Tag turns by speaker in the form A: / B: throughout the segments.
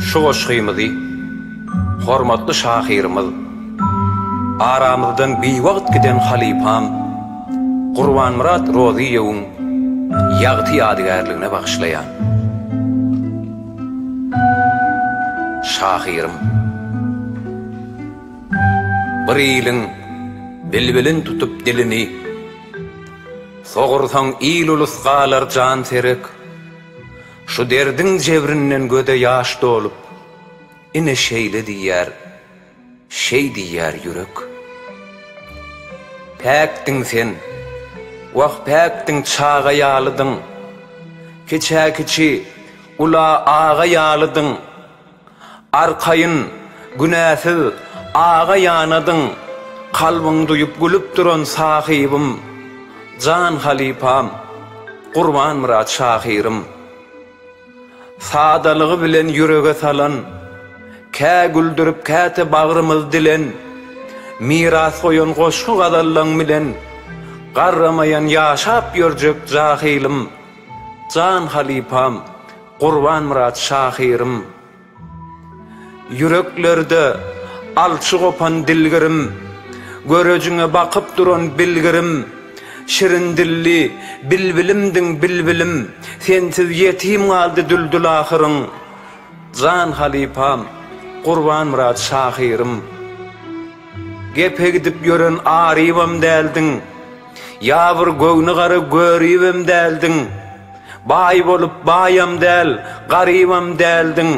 A: Şu goşgymyzy hormatly şahyrymyz, aramyzdan biwagt giden halypam Gurbanmyrat Rozyýewiň ýagty ýadygärligine bagyşlaýan. Şahyrym. Bir iliň bilbilin tutup dilini, Sogursaň il-ulus galar janserek. Şu derdiň jebrinden göze ýaş dolup, Ine şeýle diýýär, şeý diýýär ýürek. Päkdiň sen, wah päkdiň çaga ýalydyň, Kiçä kiçi, ula aga ýalydyň. Arkaýyn, günäsiz, aga ýanadyň, Kalbyň duýup gülüp duran sahybym, Jan halypam, Gurbanmyrat şahyrym. Sadalygy bilen ýürege salan, Kä güldürip, käte bagrymyz dilen, Miras goýan goşgy-gazallaň bilen, Garramaýan ýaşap ýörjek jahylym, Jan halypam, Gurbanmyrat şahyrym. Ýüreklerde alçy gopan dilgirim, Görejiňe bakyp duran bilgirim, Şirin dilli bilbilimdiň bilbilim, Sensiz ýetim galdy düldül ahyryň. Jan halypam, Gurbanmyrat şahyrym. Gepe gidip ýören arybam däldiň, Ýa bir göwni gara göribem däldiň. Baý bolup baýam däl, garybam däldiň.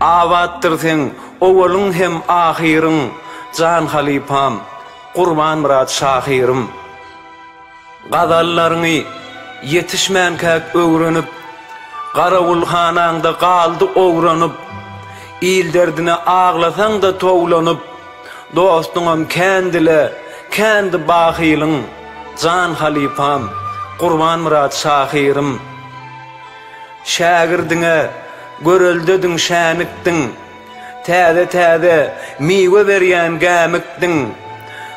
A: Abatdyr seň owalyň hem ahyryň, Jan halypam, Gurbanmyrat şahyrym. Gazallaryňy ýetişmänkäk öwrenip, Garawulhanaňda galdy owranyp. Il derdine aglasaň-da towlanyp, Dostuňam kändi-le, kändi bahylyň, Jan halypam, Gurbanmyrat şahyrym. Şägirdiňe göreldediň şänikdiň, Täze-täze miwe berýän gämikdiň.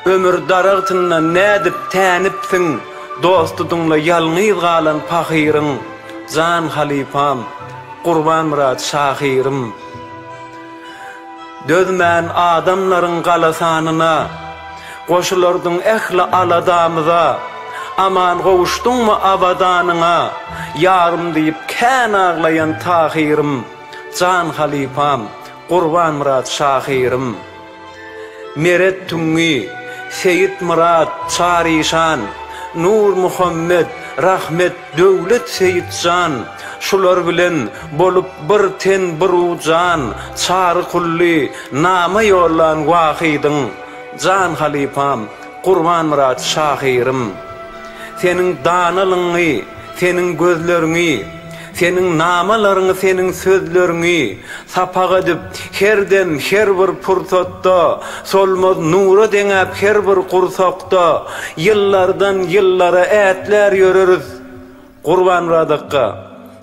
A: Ömür daragtyndan nädip tänipsiň, Dostudyňla ýalňyz galan pahyryň, Jan halypam, Gurbanmyrat şahyrym. Dözmän adamlaryň galasanyna, Goşulardyň ähli aladamyza. Aman gowuşdyňmy abadanyňa, Ýarym diýip kän aglaýan Tahyrym, Jan halypam, Gurbanmyrat şahyrym. Meret Tüňňi, Seýit Myrat, Çaryşan, Nurmuhammet, Rahmet, Döwlet Seýitjan, şular bilen bolup bir ten bir jan, Çary Kully, nama ýollan Wahydyň, Jan halypam, Gurbanmyrat şahyrym. Seniň danalygyňy, seniň gözleriňi, Seniň namalaryňy, seniň sözleriňi Sapak edip, her dem, her bir pursatda, Solmaz nura deňäp her bir gursakda, Ýyllardan ýyllara ätlär ýöreris. Gurbanmyrat akga,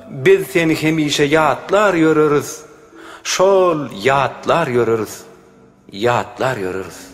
A: biz seni hemişe ýatlar ýöreris. Şol ýatlar ýöreris, ýatlar ýöreris.